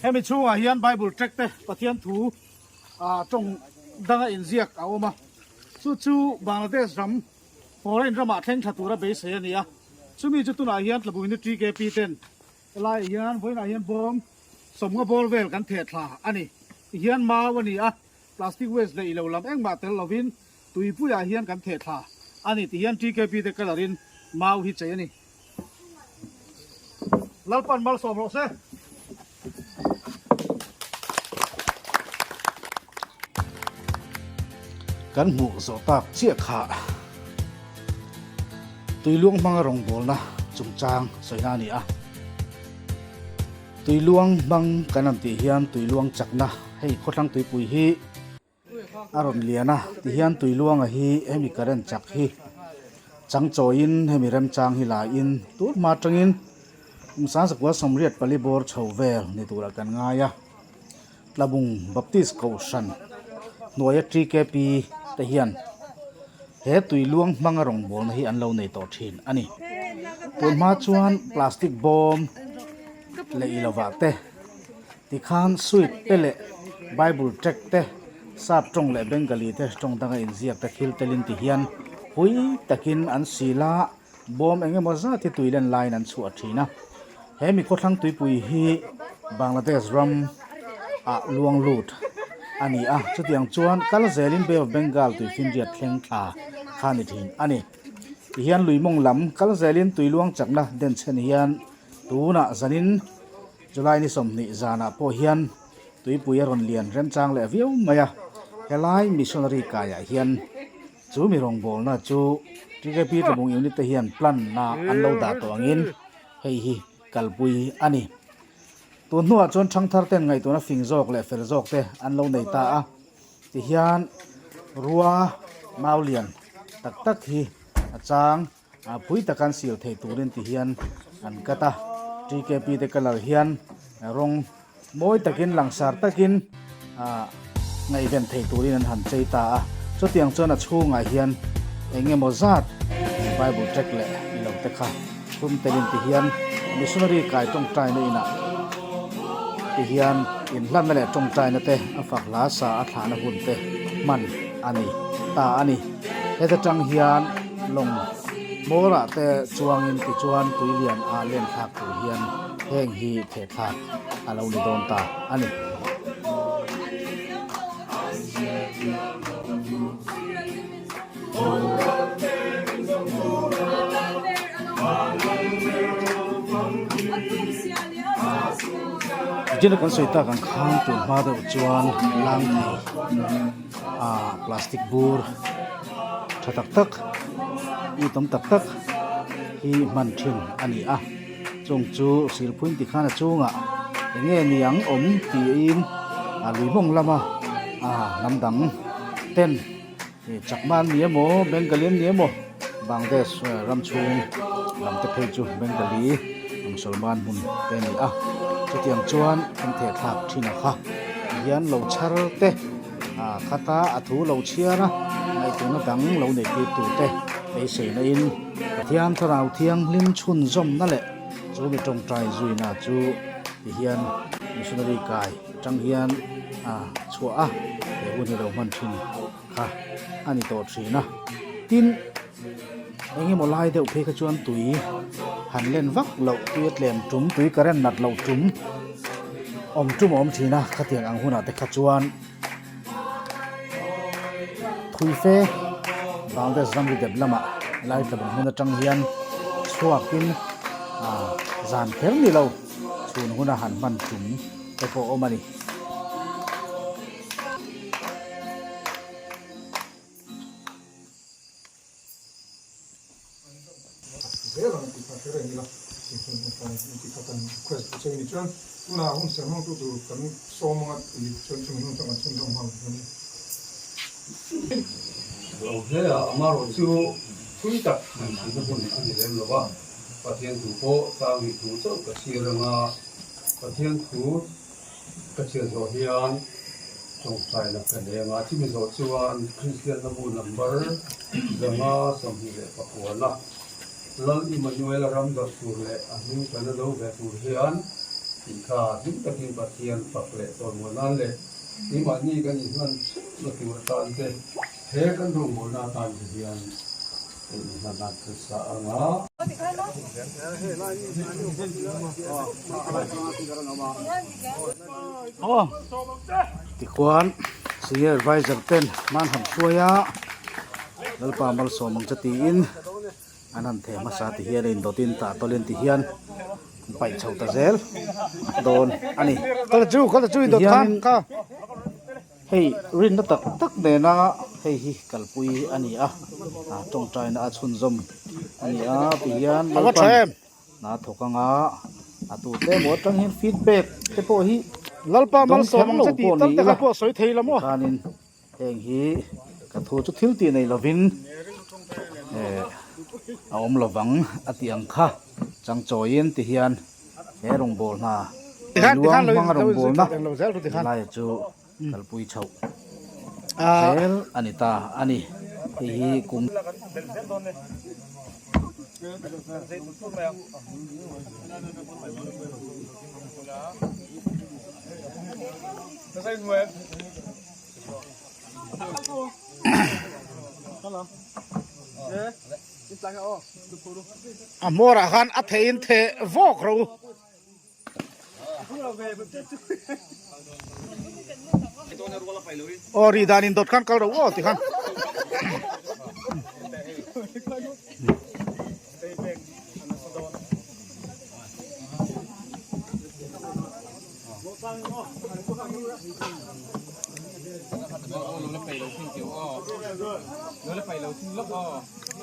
Hemi chhungah hian Bible tract te Pathian thu tawng danga inziak a awm a, chu chu Bangladesh ram foreign ramah thleng tha tura beisei a ni a, chumi chu tunah hian Tlabunginu TKP ten helaiah hian vawiinah hian bawm sawmnga bawr vel kan theh thla a ni. Tihian mau a ni a, plastic waste leh ilo lam engmah tel lovin tuipuiah hian kan theh thla a ni. Tihian TKP te colour in mau hi chei a ni. Lalpan malsawm rawh se. Kan hmuh zawh tak chiah kha tuiluang hmanga rawngbawlna chungchang sawina a ni a. Tuiluang hmang kan han tih hian tuiluang chakna hei khawthlang tuipui hi A rawn lian a, tihian tuiluanga hi hemi current chak hi chang chawiin hemi remchang hi laiin tur hma atangin kum sangzakua sawmriat pali bawr chho vel ni turah kan ngai a. Tlabung Baptist Kohhran hnuaia TKP te hian he tuiluang hmanga rawngbawlna hi an lo nei tawh thin a ni. Tun hma chuan plastic bawm leh ilovah te. Tikhan sweet te leh Bible tract te, sap tawng leh Bengali te tawng danga inziak te thil telin ti hian pui takin an sil a, bawm eng emaw zat hi tui len laiin an chhuah thin a. He mi khawthlang tuipui hi Bangladesh ram ah luang lut a ni a, chutiang chuan kal zelin Bay of Bengal tuifinriat thleng thla kha ni thin a ni. Tihian lui mawng lam kal zelin tui luang chakna denchhen hian tunah zanin July ni 20 zanah pawh hian tuipui a rawn lian remchang leh viau mai a, helai missionary kaiah hian chu mi rawngbawlna chu TKP Tlabung Unit te hian plan na an lo dah tawh angin hei hi kalpui a ni. Tun hnuah chuan thangthar ten ngaihtuahna fing zawk leh fel zawk te an lo nei ta a, tihian rua mau lian tak tak hi a chang. A pui tak an sil thei turin ti hian an cut a, TKP te colour hian rawng mawi takin langsar takin ah ngaihven thei turin an han chei ta a, chutiang chuan a chhungah hian eng emaw zat Bible tract leh ilo te kha thum telin ti hian missionary kai tawngtaina inah ti hian inhlanna leh tawngtaina te a fak hla sa a thlahna hun te hman a ni ta a ni. Heta tang hian lawng hmawrah te chuangin tichuan tuilian a len thlak tur hian heng hi theh thlak a lo ni dawn ta a ni. Nichin a kan sawi tak ang khan tun hma deuh chuan lang thei ah plastic bur tha tak tak mi tam tak tak hi hman thin a ni a chung chu silphuin tikhan a chungah eng nge niang awm tiin a lui mawng lama ah hnam dang ten ih chakma an ni emaw bengali an ni emaw Bangladesh ram chhung lam te phei chu bengali musalman hmun te a ni a chutiang chuan an theh thlak thin a kha tihian lo chhar te. Ah khata a thu lo chhiar a, ngaihtuahna dang lo nei tir tur te beiseina in Pathian Thlarau Thianghlim chhunzawmna leh chu mi tawngtai zuina chu ti hian missionary kai atang hian a chhuah a, he hun hi lo hman thin kha a ni tawh thin a. Tin, engemaw lai deuh phei kha chuan tui han len vak loh, tui a tlem tum, tui current nat loh tum awm tum a awm thin a, khatiang ang hunah te kha chuan thui fe Bangladesh ramri dep lamah lai tla bawng hmun atang hian chhuakin ah zan kher ni lo chhun huna han hman tum te pawh a awm a ni. Zel ang tih kha hre reng ila tih hun hun kan tih kha kan request duh che a ni. Chuan tunah hun ser hmangtu tur kan sawm anga tih chuan chumi hun chuan kan chhunzawm nghal dawn a ni. Lo hle a, amaherawh chu thui tak han chhunna hun a ni lem lo va, Pathian thu pawh tlangih thu chauh ka chhiar anga Pathian thu Ka chhiat zawh hian tawngtaina ka leng a, chumi zawh chuan Kristian hlabu number 529-a Lal Immanuel-a ram zawh tur leh a hming tana do ve tur hian Tih kha hlim takin Pathian fak leh chawimawi nan leh keimahni kan inhlan theuhna tur atan te he kan rawngbawlna atan te hian kan inhlan a nasa ang a. Tikhuan Senior Adviser ten hman han hruai a, Lalpa malsawm ang che tiin an han theh hmasa ti hian a indawtin tah tawlin ti hian an paih chho ta zel dawn a ni. Ti hianin hei rinna tak tak nena hei hi kalpui a ni a, tawngtaina a chhunzawm a ni a ti hian Lalpan hna thawk anga a tute emaw atang hian feedback te pawh hi dawng kher lo pawh ni ila tikhanin Heng hi ka thu chu thil tih nei lovin eh a awm lovang a tih ang kha changchawiin ti hian he rawngbâwl hna luang hmanga rawngbâwlna laia chu kalpui chhoh zel a ni ta a ni. Hei hi kum. A hmawrah khan a theihin theh vawk ro. Aw ri dan in dawt khan kal ro aw ti khan.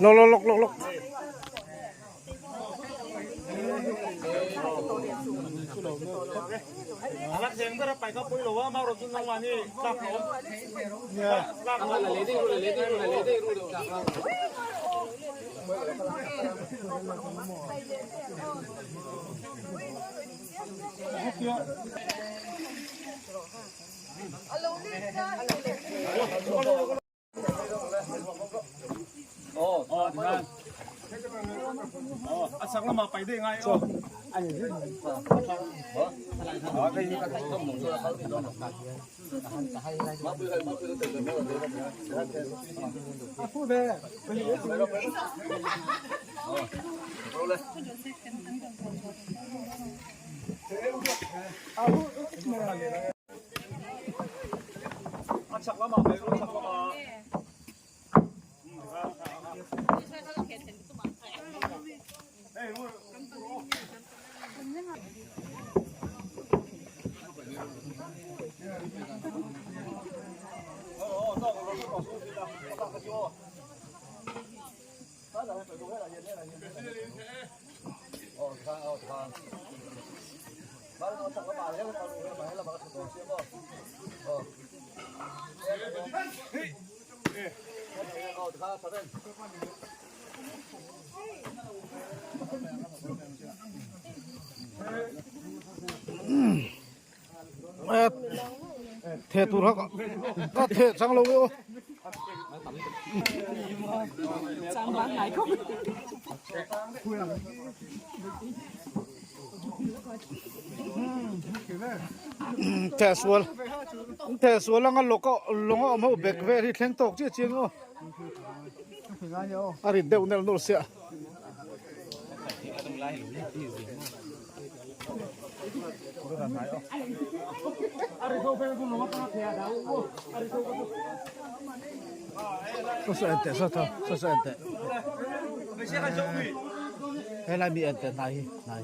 Lawk lawk lawk lawk lawk. Theh tur kha ka theh chang lo e aw. Theh sual theh sual anga lawk a lawng a awm ho bek vel hi thleng tawk chiah chiang aw. A rit deuh nel nawlh siah. Saw en teh saw tho saw saw en teh helai mi en teh hnai hi hnai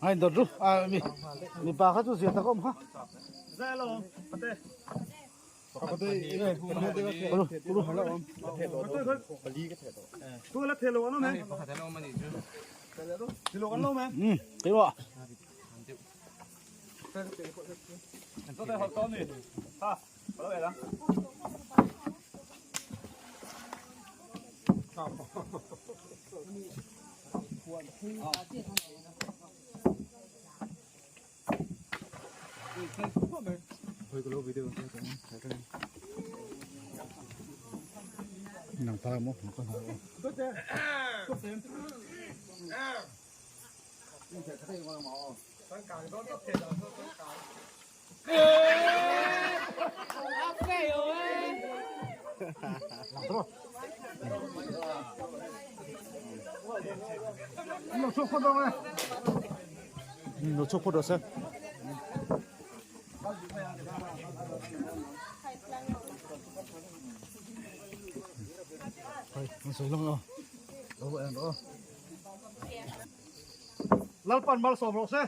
Ai dawt ru a mi mipa kha chu zia tak a awm kha. Keimah. Nang pa mo ko na. Lo chhuak phawt dawn e. Lo chhuak phawt rawh se. Hei, an sawi lawng aw. Lo en rawh aw. Lalpan malsawm rawh se.